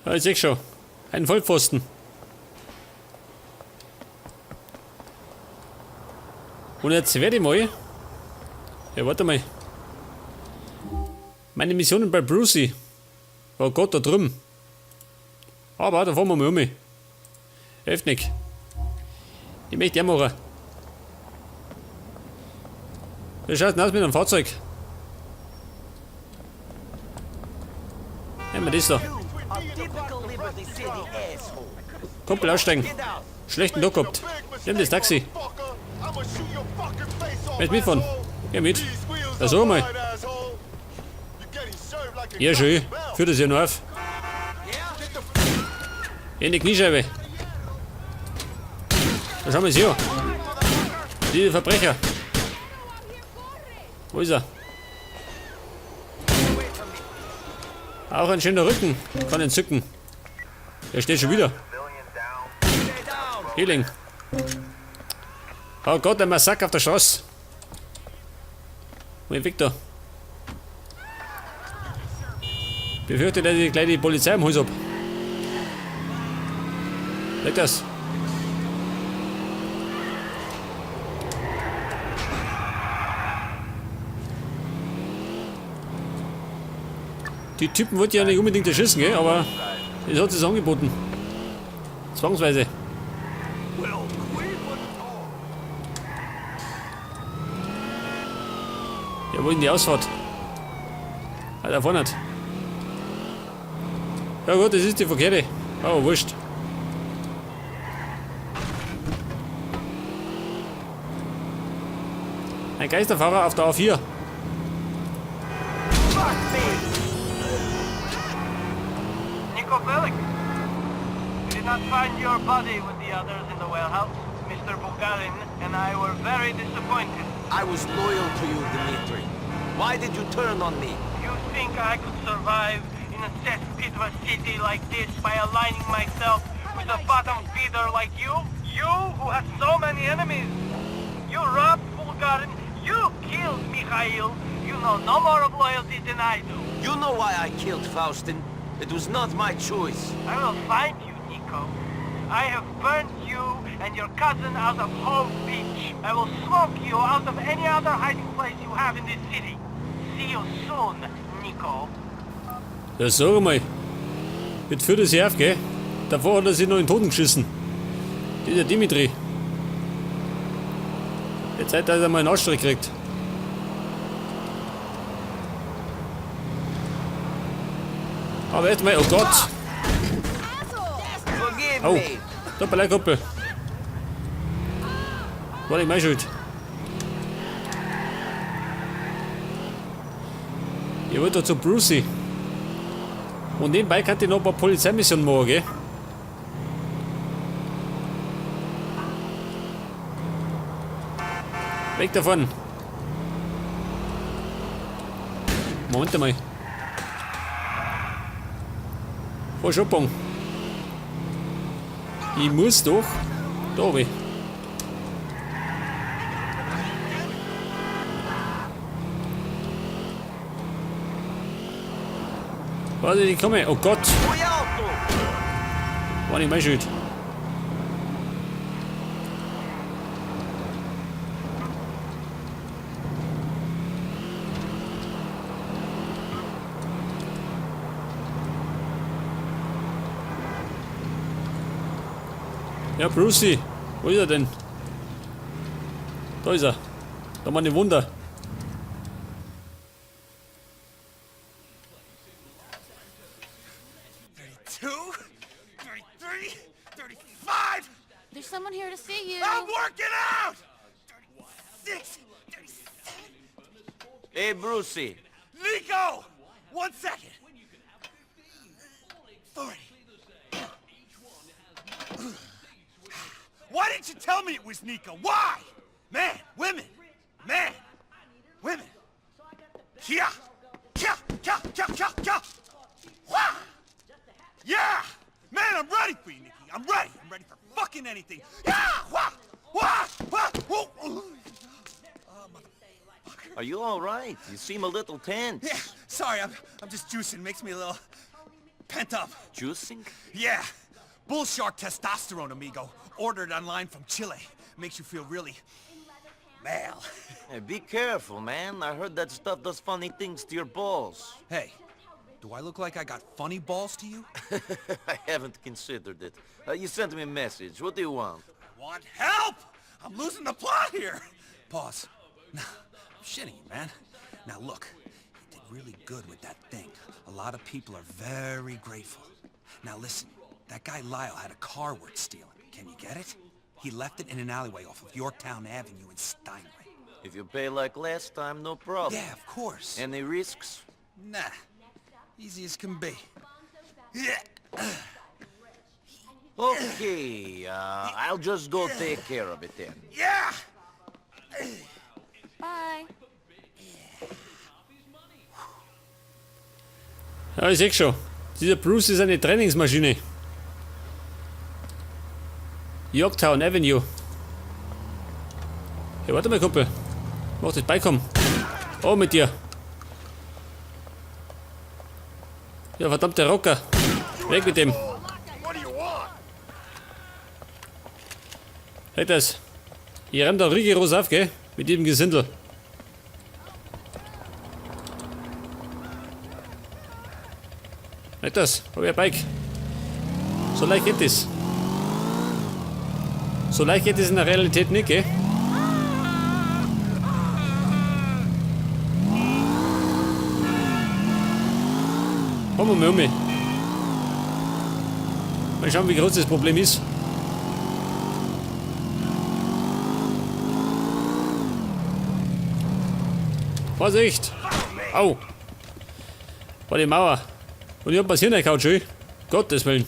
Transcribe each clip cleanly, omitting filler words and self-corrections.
Ja, ich seh schon. Ein Vollpfosten. Und jetzt werde ich mal. Ja, warte mal. Meine Missionen bei Brucey. Oh Gott, da drüben. Aber da fahren wir mal um. Hilft nicht. Ich möchte ja machen. Wie schaut denn aus mit dem Fahrzeug? Nehmen wir das da. Kumpel aussteigen. Schlechten Tag gehabt. Nimm das Taxi. Möchtest mitfahren? Geh mit. Da sag mal. Ja, schön. Führ das ja noch auf. In die Kniescheibe. Da schauen wir uns hier. Die Verbrecher. Wo ist er? Auch ein schöner Rücken. Kann entzücken. Der steht schon wieder. Healing. Oh Gott, ein Massaker auf der Straße. Wo ist Victor? Befürchte, dass ich gleich die Polizei am Hals hab. Leg das. Die Typen wollte ich ja nicht unbedingt erschießen, gell? Aber es hat sich angeboten. Zwangsweise. Ja, wo ist denn die Ausfahrt? Ah, da vorne. Ja gut, das ist die verkehrte. Aber wurscht. Ein Geisterfahrer auf der A4. Niko Bellic. We did not find your body with the others in the warehouse. Mr. Bulgarin and I were very disappointed. I was loyal to you, Dmitri. Why did you turn on me? You think I could survive in a cesspit of a city like this by aligning myself with a bottom feeder like you? You who has so many enemies. You robbed Bulgarin. You killed Mikhail. You know no more of loyalty than I do. You know why I killed Faustin. It was not my choice. I will find you, Niko. I have burnt you and your cousin out of Hove Beach. I will smoke you out of any other hiding place you have in this city. See you soon, Niko. Ja, sag mal. Jetzt führt er sich auf, gell? Davor hat er sich noch in den Toten geschissen. Dieser Dimitri. Jetzt Zeit, dass er mal einen Arschstrich kriegt. Aber erstmal, oh Gott. Forgive Oh, me. tut mir leid, Kumpel. War nicht meine Schuld. Ich wollte da zu Brucey. Und nebenbei kann ich noch ein paar Polizeimissionen machen, gell? Weg davon. Moment einmal. Falsch abbogen. Ich muss doch da runter. Warte, ich komme. Oh Gott. War nicht meine Schuld. Ja, Brucey, wo ist er denn? Da ist er. Da meine Wunder. 32, 33, 35. There's someone here to see you. I'm working out. 36, 37. Hey, Brucey. Niko, 1 second. 40. Why didn't you tell me it was Niko? Why? Man, women, man, women. Kia, kia, kia, kia, kia, kia. Wah! Yeah! Man, I'm ready for you, Nikki. I'm ready. I'm ready for fucking anything. Yeah! Wah! Wah! Wah! Whoa! Oh, motherfucker. Are you all right? You seem a little tense. Yeah, sorry, I'm just juicing. Makes me a little... Pent up. Juicing? Yeah. Bull shark testosterone, amigo. Ordered online from Chile. Makes you feel really male. Hey, be careful, man. I heard that stuff does funny things to your balls. Hey, do I look like I got funny balls to you? I haven't considered it. You sent me a message. What do you want? I want help! I'm losing the plot here! Pause. Nah, I'm shitting you, man. Now look, you did really good with that thing. A lot of people are very grateful. Now listen, that guy Lyle had a car worth stealing. Can you get it? He left it in an alleyway off of Yorktown Avenue in Steinway. If you pay like last time, no problem. Yeah, of course. Any risks? Nah, easy as can be. Yeah. Okay, I'll just go take care of it then. Yeah! Bye. Ja, ich seh schon. Dieser Bruce ist eine Trainingsmaschine. Yorktown Avenue. Hey, warte mal, Kumpel. Mach das beikommen. Oh, mit dir. Ja, verdammter Rocker. Weg mit dem. Hey, das. Ihr rennt da rigoros auf, gell? Mit dem Gesindel. Nicht das. Hab ich ein Bike. So leicht geht das. So leicht geht das in der Realität nicht, gell? Komm mal um. Mal schauen, wie groß das Problem ist. Vorsicht! Au! War die Mauer. Und ich hab was hingehauen, schön. Gottes Willen.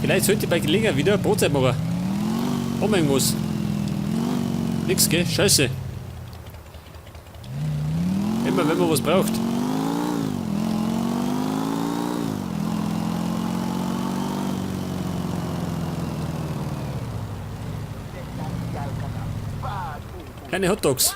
Vielleicht sollte ich bei Gelegenheit wieder Brotzeit machen. Haben wir irgendwas? Nix, gell? Scheiße. Immer wenn man was braucht. Keine Hotdogs.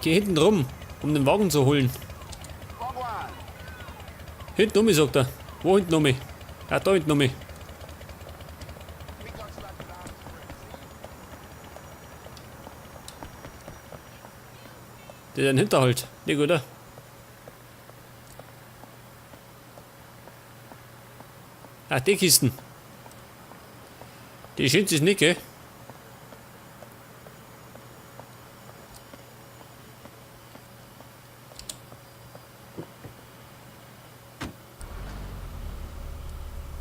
Geh hinten rum, um den Wagen zu holen. Hinten um, sagt er. Wo hinten um? Ja, da hinten um. Der ist ein Hinterhalt. Nicht, oder? Ach, die Kisten. Die schön ist nicht, gell?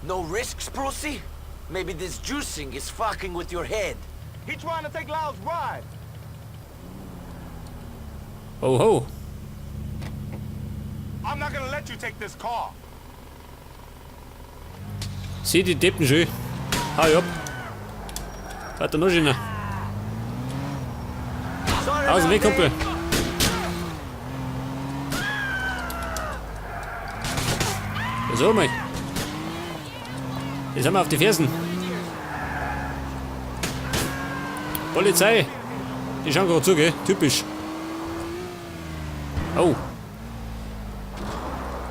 No risks, Brucey? Maybe this juicing is fucking with your head. He trying to take Lyle's ride. Oh ho. I'm not gonna let you take this car. Sieh die Deppen schön. Hau ab. Warte noch schöner. Sorry Aus dem about Weg, Kumpel. that. So mal. Jetzt haben wir auf die Fersen. Polizei. Die schauen gerade zu, gell? Typisch. Oh.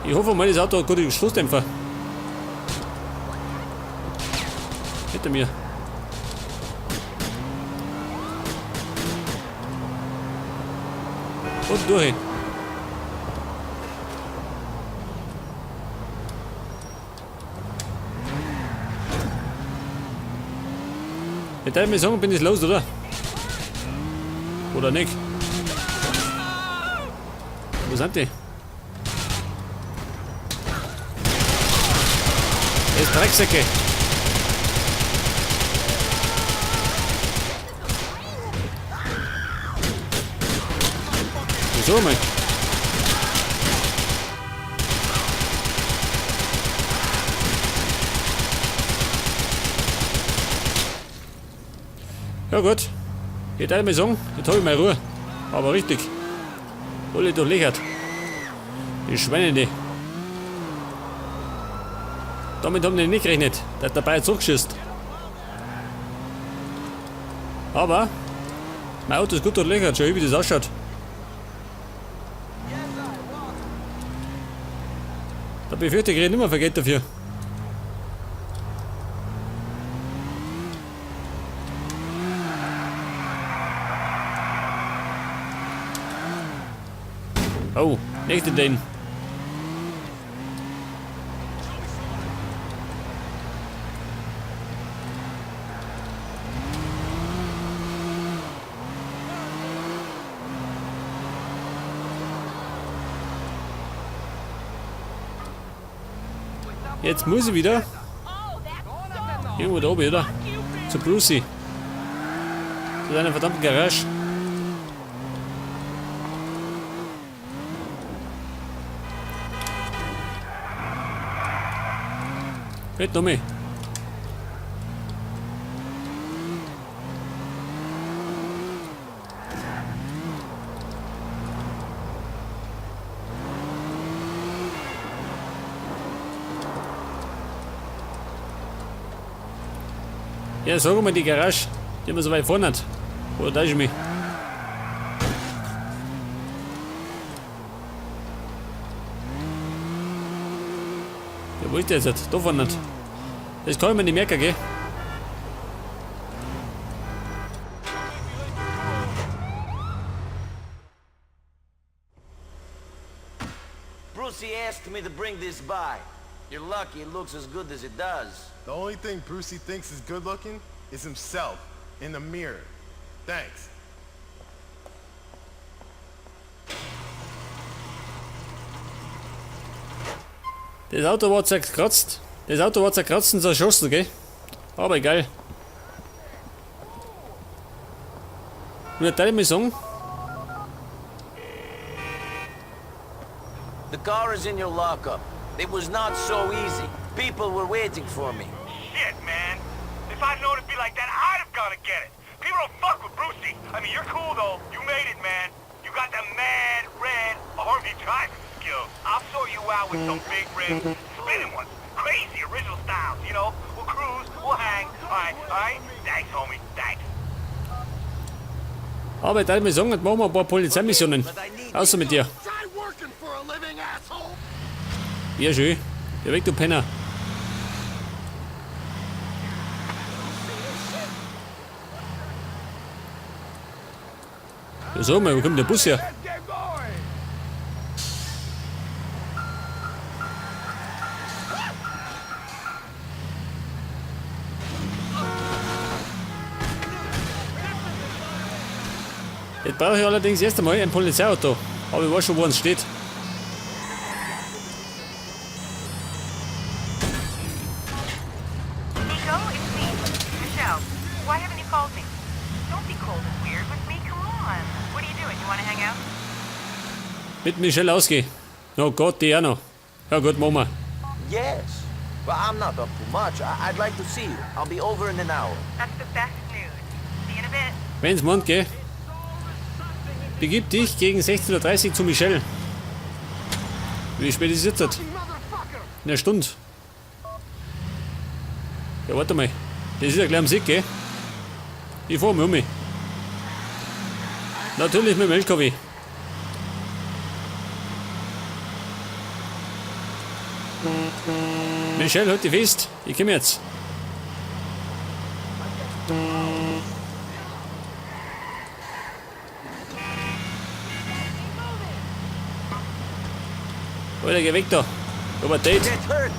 Ich hoffe mal, das Auto hat gute Stoßdämpfer. Hinter mir. Und durch. Mit deinem Song bin ich los, oder? Oder nicht? Wo sind die? Das ist Drecksäcke. Wieso mal? Ja gut. Ich darf mal sagen, jetzt habe ich meine Ruhe. Aber richtig. Alle durchlöchert. Die Schweine, die. Damit haben die nicht gerechnet, dass der Bayer zurückschießt. Aber mein Auto ist gut durchlöchert, schau wie das ausschaut. Da befürchte ich, ich nicht mehr viel Geld dafür. Oh, nächste denn. Jetzt muss ich wieder. Irgendwo da oben, oder? Zu Brucey. Zu seiner verdammten Garage. Mit noch mehr. Ja, sag mal die Garage, die immer so weit vorne hat. Oder da ist mich? Ja, wo ist der jetzt? Da vorne. Das kann ich mir nicht merken, gell? Brucey asked me to bring this by. You're lucky it looks as good as it does. The only thing Brucey thinks is good looking is himself in the mirror. Thanks. Das Auto war zerkratzt. Das Auto war zerkratzt und zerschossen, gell? Aber egal. Und jetzt darf ich mal sagen, The car is in your lockup. It was not so easy. People were waiting for me. Shit, man. If I'd known it'd be like that, I'd have gone to get it. People don't fuck with Brucey. I mean, you're cool, though. You made it, man. You got the mad red army driving skills. I'll sort you out with some big rims, spinning ones. Crazy original styles, you know? We'll cruise, we'll hang. All right? Thanks, homie. Thanks. aber ich darf mal sagen, jetzt machen wir ein paar Polizeimissionen. Außer mit dir. Try working for a living, asshole! Ja, schön. Geh weg, du Penner. Ja, sag mal, wo kommt der Bus her? Jetzt brauche ich allerdings erst einmal ein Polizeiauto. Aber ich weiß schon, wo es steht. Nico, it's me, Michelle. Why haven't you called me? Don't be cold and weird with me. Come on. What are you doing? You want to hang out? Mit Michelle ausgehen. Oh Gott, die auch noch. Ja gut, machen wir. Yes. But I'm not up to much. I'd like to see you. I'll be over in an hour. That's the best news. See you in a bit. Wenn's meint, gell? Begib dich gegen 16:30 Uhr zu Michelle. Wie spät ist es jetzt? In einer Stunde. Ja, warte mal. Das ist ja gleich am Sieg, gell? Ich fahr mal um mich. Natürlich mit dem LKW. Michelle, halt dich fest. Ich komm jetzt. Alter, geh weg da. Aber Date. Get hurt!